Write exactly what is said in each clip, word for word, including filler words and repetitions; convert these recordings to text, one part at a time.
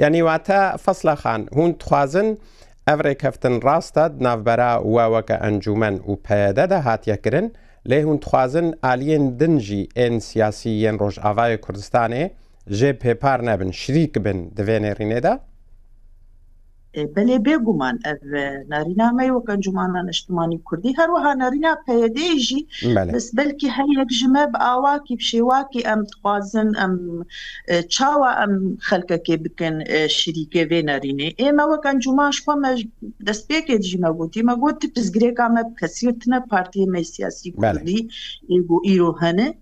Yanî wate Fesla Xan, hûn dixwazin ev rêkeftin rast e, di navbera we weke encûmen û P Y D de hatiye kirin, lê hûn dixwazin aliyên din jî ên siyasî yên Rojavayê Kurdistanê jê bêpar nebin, şirîk bin di vê nêrînê de? E, belê, bêguman ev, e, nerîna me wek Encûmana Niştimanî Kurdî, her wiha nerîna P Y D'ê jî, Belê. bes belkî her yek ji me bi awakî, bi şêwakî em dixwazin, em, e, çawa em xelkekê bikin, e, şirîkê vê nerînê. Ê me wek encûman ji xwe me ji destpêkê jî me gotî, me got, tu pirsgirêka me bi kesî tine, partiyê me siyasî Belê. Kurdî, ê ku îro hene.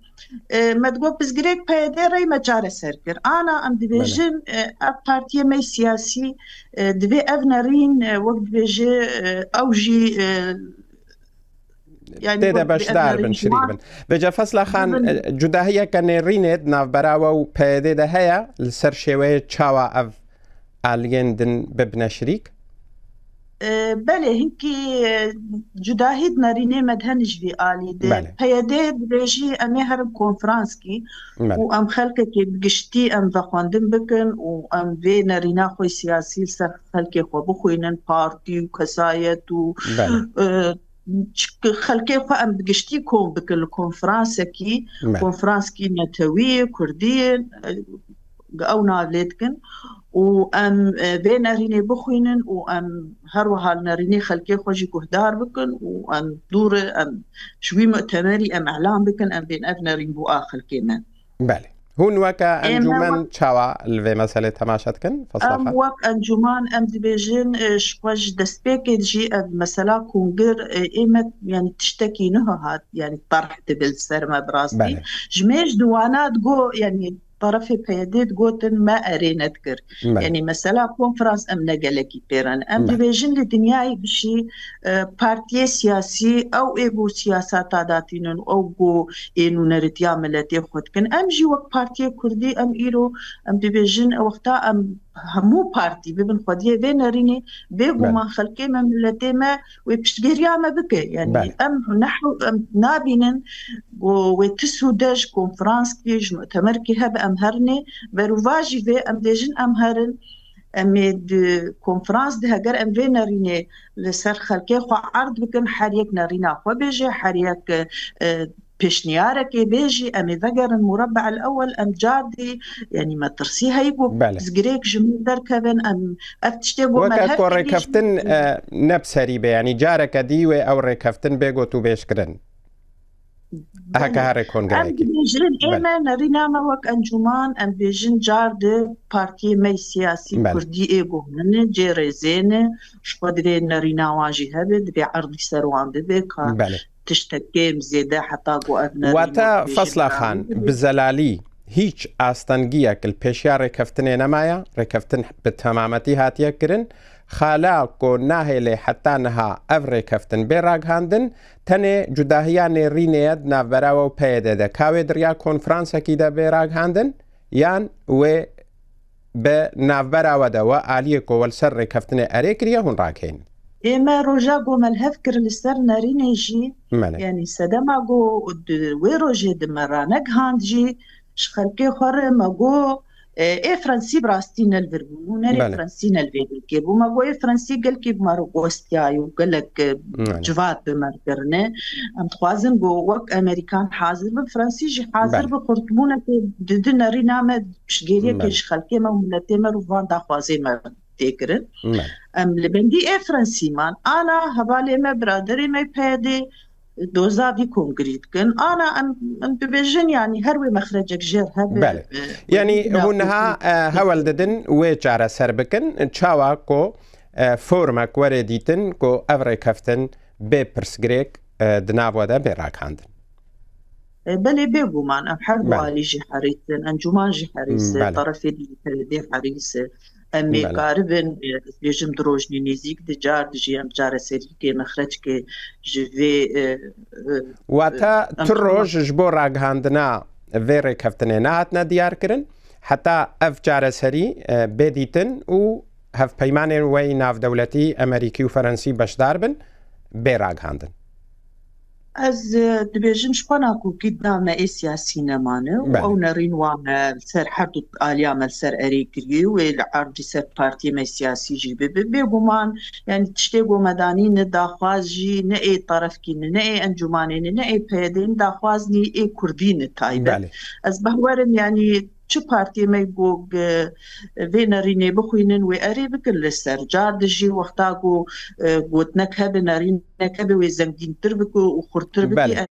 E, me digot pirsgirêk P Y D rey me çareser kir. Ana em Belê. dibêjin, e, ev partiyê me siyasî, e, divê ev nerîn, e, wek dibêje, e, ew jî, e, yanî Tê de wek dibê ev beşdar bin, nerîn şirîk ciwan bin. Vêca Fesla Xan, bibin. e, cudahiyeke nêrînê di navbera we û P Y D de heye, li ser şêweyê çawa ev aliyên din bibine şirîk? E, belê, hinkî, e, cudahî di nerînê me de hene ji vî alî de. Belê. P Y D dibêjî em ê herin konferanskî Belê. û em xelkekê bi giştî em vexwendin bikin û em vê nerîna xwe siyasî li ser xelkê xwe bixwînin, partî û kesayet û, Belê. e, çi-, xelkê xwe em bi giştî kom bikin li konferansekî, Belê. konferanskî netewî, kurdî, e, ew nav lê dikin û em, e, vê nerînê bixwînin û em her wiha li nerînê xelkê xwe jî guhdar bikin û em dû re em ji wî mutemerî em elan bikin, em bên ev nerîn bo a xelkê me. Belê. Hûn weke Ê me encûmen wek çawa li vê meselê temaşe dikin? Em Feslaxa? wek encûman em dibêjin, e, ji xwe ji destpêkê jî ev mesela kongir, e, ê me, yanî tiştekî niha hat, yanî tarh dibe li ser me bi rastî. Belê. Ji mêj di wana digo, yanî tarafê P Y D digotin me erê nedikir. Belê. Yanî mesela konferans em ne gelekî pêre ne. Em Belê. dibêjin li dinyayê gişî, e, partiyê siyasî ew ê ku siyaseta datînin, ew ku ê nûneritiya miletê xwe dikin. Em jî wek partiyê kurdî em îro em dibêjin wexta em hemû partî bibin xwediyê vê nerînê, bêguman Belê. xelkê me, miletê me wê piştgiriya me bike. Yanî Belê. em nehew-, em nabînin ku wê ti sûde ji konferanskî, ji mutemerkî hebe em herinê, berûva jî vê em dêjin em herin. Em ê di konferans de heger em vê nerînê li ser xelkê xwe erd bikin, her yek nerîna xwe bêje, her yek, e, pêşniyarekê bêjî, em ê vegerin murabbe'el ewel, em cardî, yanî metirsî heyî ku Belê. pirsgirêk ji min derkevin, em ev tiştê ku me Weke hev ku kirî rêkeftin, jî e, ne bi serî be, yanî careke dî wê ew rêkeftin bê gotûbêjkirin. Heke Belê. herê Em kongireyekî. dibêjin, ê Belê. me nerîna me wek encûman, em bêjin car di partiyê me siyasî Belê. kurdî ê ku hene, cê rêzê ne, ji xwe divê nerîna wan jî hebe, divê erdî ser wan bibe, ka Belê. tiştekê em zêde heta ku ev nerîn Wate wek bêjin Fesla Xan, bibe. bi zelalî hîç astengiyek li pêşiya rêkeftinê nemaye, rêkeftin bi temametî hatiye kirin. Xala ku nahêlê heta niha ev rêkeftin bê ragihandin, tenê cudahiya nêrînê ye di navbera we û P Y D de. Ka wê di riya konferansekî de bê ragihandin, yan wê bi navbera we de, we aliyê ku we li ser rêkeftinê erê kiriye, hûn ragihînin? Ê me roja ku me li hev kir li ser nerînê jî, Belê. yanî sedema ku di wê rojê di me ranegihand jî, ji xelkê xwe re me got, e, ê Fransî bi rastî ne li vir bû, nûnerê Belê. Fransî ne li vê gelkê bû. Me got, ê Fransî gelkî bi me re westiyaye û gelek, e, Belê. civat bi me re kirine. Em dixwazin ku wek Amerîkan hazir bin, Fransî jî hazir Belê. bi xurtbûnekê di di nerîna me piştgiriyekê Belê. ji xelkê me û miletê me û van daxwazê me tê kirin. Belê. Em li bendî ê Fransî man. Ana hevalê me, biraderê me P Y D doza vî kongirî dikin. Ana em, em dibêjin, yanî her wê mexrecek jêr hebe, Belê. e, Yanî wê hûn niha, e, hewl didin wê çareser bikin. Çawa ku, e, formek were dîtin ku ev rêkeftin bê pirsgirêk, e, di nav we de bê ragihandin? E, belê, bêguman em her du Belê. alî jî herîs in, encûman jî herîs e, Belê. terefê dî P Y D herîs e. Em ê Belê. karibin, e, ez bêjim du rojnê nêzîk de car dijî em çareserîkê, mexreçkê ji vê, e, e, Wate e, em tu roj ji bo ragihandina vê rêkeftinê nehatine diyar kirin, heta ev çareserî, e, bê dîtin û hevpeymanên wey navdewletî, Emerîkî û Ferensî beşdar bin, bê ragihandin. Ez dibêjim ji xwe nakokî da me ê siyasî nemane û ew nerîn wan me li ser her du aliya me li ser erê kiriye wê li erdî ser partiyê me siyasî jî bibe. Bêguman, yani tiştê ku me danî ne daxwaz jî ne ê terefkî ne, ne ê encûmanê ne, ne ê P Y D'ê ne, daxwaz nî ê kurdî ne taybet. Ez behwerim yani çi partiyê me ku vê nerînê bixwînin wê erê bikin li ser. Car dijî wexta ku gotinek hebe, nerînek hebe wê zengîntir bike û xurtir bike.